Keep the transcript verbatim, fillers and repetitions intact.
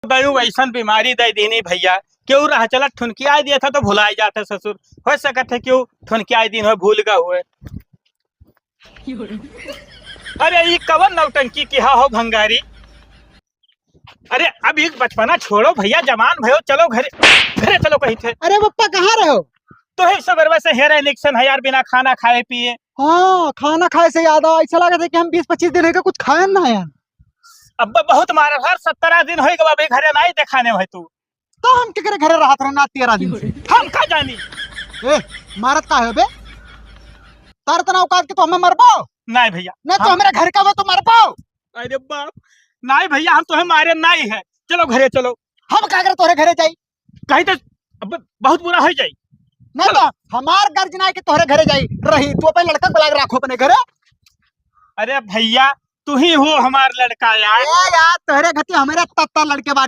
दयू वैसन बीमारी दे दीनी भैया, केहू राह चलत ठुनकियाई दिया था तो भुलाई जाता ससुर। हो सकत है केहू ठुनकियाई दीन हो, भूल गा हुए। अरे ई कवन नौटंकी किहा हो भंगारी? अरे अब ई बचपना छोड़ो भैया, जवान भयो, चलो घरे, घरे चलो कही थे। अरे पप्पा कहाँ रहो? तो है सबेरवा से हेरा इलेक्शन है यार, बिना खाना खाए पिए। हाँ, खाना खाए से याद आ, ऐसा लगा था कि हम बीस पच्चीस दिन है कुछ खाए ना यार। अब बहुत मारा हर सत्रह दिन हो गवा भाई, घरे नहीं देखाने है तू। तो हम केकरे घरे रहत रहे ना तेरह दिन से? हम का जानी। ए, मारत का है बे? तार तना औकात के तो हमें मरबो? नहीं भैया, नहीं तो हम हमारे घर का वो तो मरबो। अरे बाप, नहीं भैया, हम तुम्हें मारे नहीं है, चलो घरे चलो। हम का करे तोहरे घरे जाई? कहीं तो अब बहुत बुरा हो जाई। नहीं चलो। तो हमार गर्ज ना है कि तोहरे घरे जाई रही, तू अपने लड़का को लाग रखो अपने घरे। अरे भैया, तू ही हो हमार लड़का यार। ए यार, तोहरे घती हमारे तत्ता लड़के बाटे।